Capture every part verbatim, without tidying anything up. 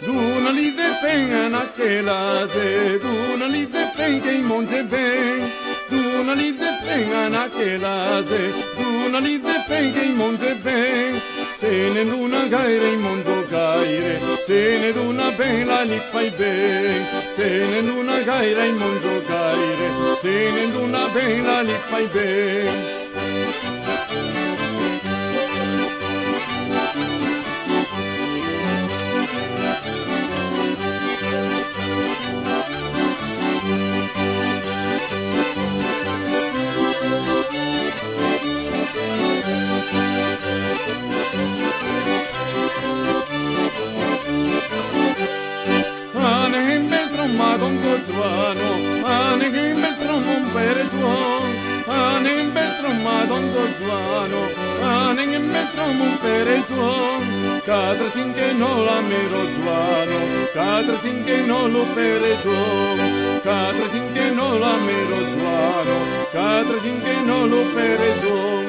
Dona-li de pen a na che l'ase, dona-li de pen che i mange ben. Dona-li de pen a na che l'ase, dona-li de pen che i mange ben. Se ne dona gaire i mange gaire, se ne dona ben là li fai ben. Se ne dona gaire i mange gaire, se ne dona ben là li fai ben. Anem un bel trom a don Gozzuano, anem un bel trom, mon pere Zuon, anem un bel trom a don Gozzuano, anem un bel trom, mon pere Zuon. Catro, cinche, no, la mero Zuano, catro, cinche, no, lo pere Zuon, catro, cinche, no, la mero Zuano, catro, cinche, no, lo pere Zuon.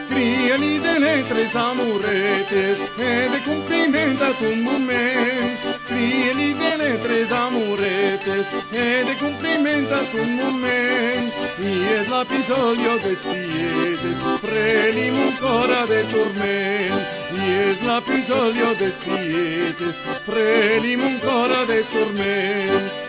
Scrie-li de letre, amoretes, e de compliment a ton moment. Scrie-li de letre, amoretes, e de compliment a ton moment. Ies la pì giòlia des fietes, pre-li mon còr a de torment. Ies la pì giòlia des fietes, pre-li mon còr a de torment.